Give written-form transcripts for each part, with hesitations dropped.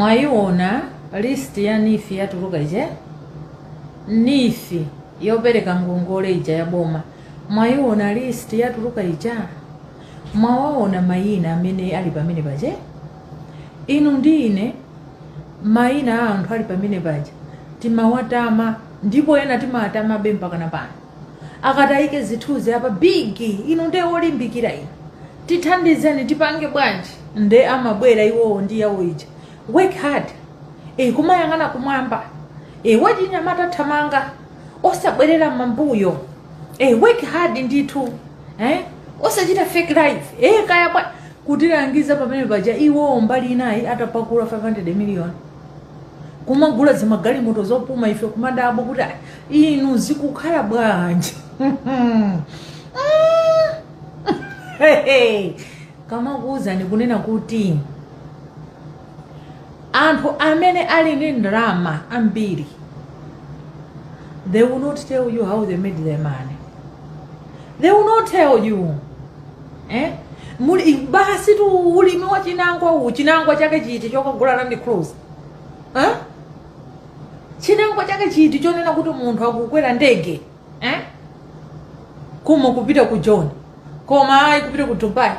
Mwayiona list ya NEEF yatuluka ije? NEEF yopereka ngongole ija ya boma, mwayiona list yatuluka ija? Mwawaona mayina amene ali pamene paje? Inu ndi ine, mayina a anthu ali pamene paja timawatama, ndipo ena timatamabe mpaka na pano. Akatayike zithunzi apa, "Big, inu nde olimbikira inu, tithandizeni, tipange bwanji?" Nde amabwera iwowo ndi yawo ija, "Work hard, kumayang'ana kumwamba, wachinyamata thamanga, osabwerera mambuyo, work hard ndithu, osachita fake life, kaya bwa." Kutilangiza pamene paja, iwowo mbali inayi atapakula 500 million, kumagula zimagalimoto zopuma. Ife kumadabwa kuti, "Ah, inu zikukhala bwanji?" Kamakuwuzani kunena kuti anthu amene ali ndi ndalama ambiri, they will not tell you how they made their money. They will not tell you, eh? Muli basi tu ulimi wa chinangwa uwu. Chinangwa chake chiti chokagula Land Cruiser, eh? Chinangwa chake chiti chonena kuti munthu akukwera ndege, eh? Kuma kupita ku John, koma ayi kupita ku Dubai,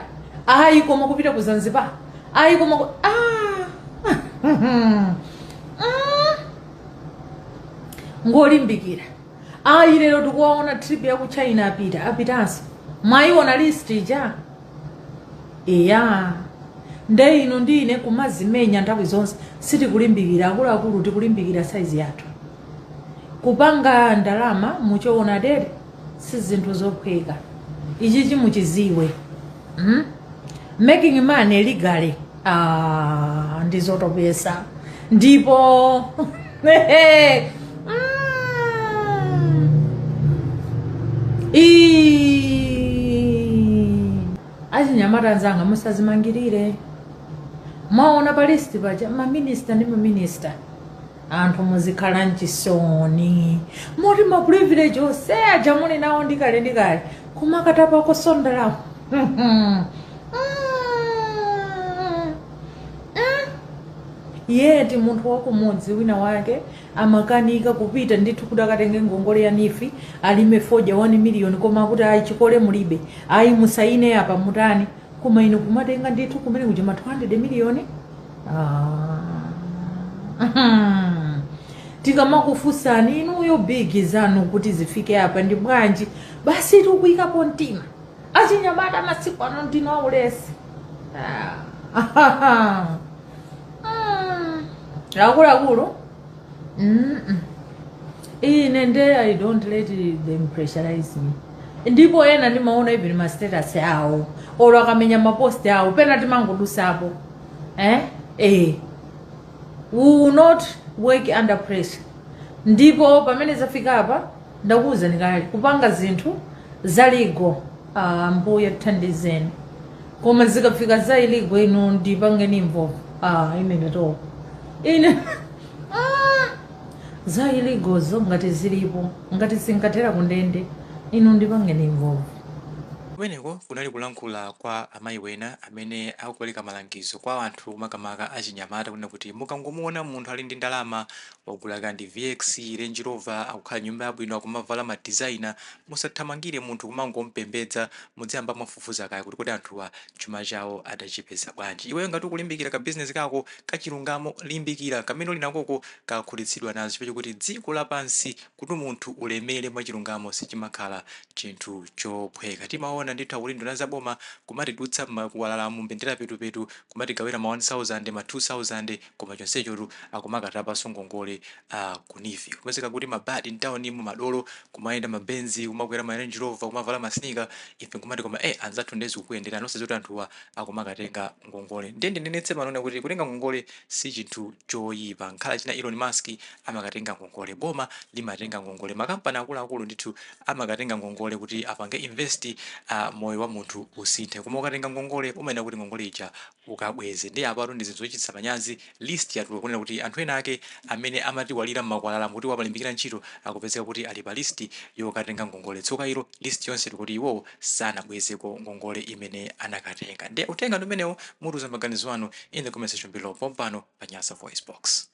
ayi koma kupita ku Zanzibar, ayi koma ku... ah. Ngolimbikira ayi. Lero tikuwaona trip ya ku China, apita, apitanso. Mwayiona list ija? Iya, nde inu ndine kumazimenya nthawi zonse, sitikulimbikira. Akuluakulu, tikulimbikira saizi yathu. Kupanga ndalama muchoona dere si zinthu zophweka. Ichi chimuchiziwe, Making money legally, ah, ndizotopesa ndipo Achinyamata anzanga, musazimangirire. Mwaona pa list paja maminista ndi maminista. Anthu muzikhala mchisoni, moti ma privilege onse aja muli nawo ndikale ndikale, kumakatapako ndalama. Yeti munthu wakumudzi wina wake amakanika kupita ndithu kuti akatenge ngongole ya NEEF, alime fodya 1 million, koma akuti, "Ayi, chikole mulibe, ayi, musaine apa, mutani." Koma inu kumatenga ndithu kumene kuja ma 200 million. Ah. Tikamakufunsani inuyo, big, zanu kuti zifike apa ndi bwanji, basi tikuyikapo mtima. Achinyamata masiku ano ndino aulesi. Ah. Akuluakulu, Ine nde I don't let them pressurize me. Ndipo ena ndimaona even ma status awo, olo akamenya ma post awo, pena timangodusapo, eh? Eh. We will not work under pressure. Ndipo pamene zafika apa, ndakuwuzani kale, kupanga zinthu za legal, ah, Mbuye thandizeni. Koma zikafika za illegal, inu ndipangeni involve, ah, ine ndatopa ine. Ah, za illegalzo ngati zilipo, ngati zingathera kundende, inu ndipangeni involve. Kumeneko kunali kulankhula kwa amayi wena amene akupereka malangizo kwa anthu, makamaka achinyamata, kunena kuti mukangomuona munthu ali ndi ndalama, wagula kandi VX, Range Rover, akukhala nyumba yabwino, akumavala ma designer, musathamangire munthu kumangompembedza. Mudziyamba mwafufuza kaya kuti kodi anthuwa chuma chawo adachipeza bwanji. Iweyo ngati ukulimbikira ka business kako kachilungamo, limbikira kamene uli nakoko, kakhutitsidwa nazo, chifukwa chokuti dziko lapansi kuti munthu ulemere mwachilungamo sichimakhala chinthu chophweka. Timaona ndithu akuti nduna zaboma kumatidutsa kuwalalamu mbendera petupetu, kumatigawira ma 1000, ma 2000, koma chonsechotu akumakatapanso ngongole ku NEEF. Kupezeka kuti mabadi mtaunimu, madolo kumayenda mabenzi, kumakwera ma Range Rover, kumavala ma sneaker, ife nkumati, "Koma anzathu ndezi kukuyendera." Nonse zoti anthuwa akumakatenga ngongole. Ndiye ndinenetse pano kuti kutenga ngongole si chinthu choyipa. Nkhala china Elon Musk amakatenga ngongole, boma limatenga ngongole, makampani akuluakulu ndithu amakatenga ngongole kuti apange invest. moyo wa munthu usinthe. Koma ukatenga ngongole, umayenera kuti ngongole ija ukabweze. Ndi apatu ndi zinthu zochititsa manyazi. List yatuluka kunena kuti anthu ena ake amene amatiwalira mmakwalala kuti wamalimbikira ntchito akupezeka kuti ali pa list yokatenga ngongole. Tsoka ilo, list yonse tikuti iwowo sanabwezeko ngongole imene anakatenga. Ndi uthenga ndi umenewo. Mutiuza maganizo anu in the comment section below pompano pa Nyasa Voice Box.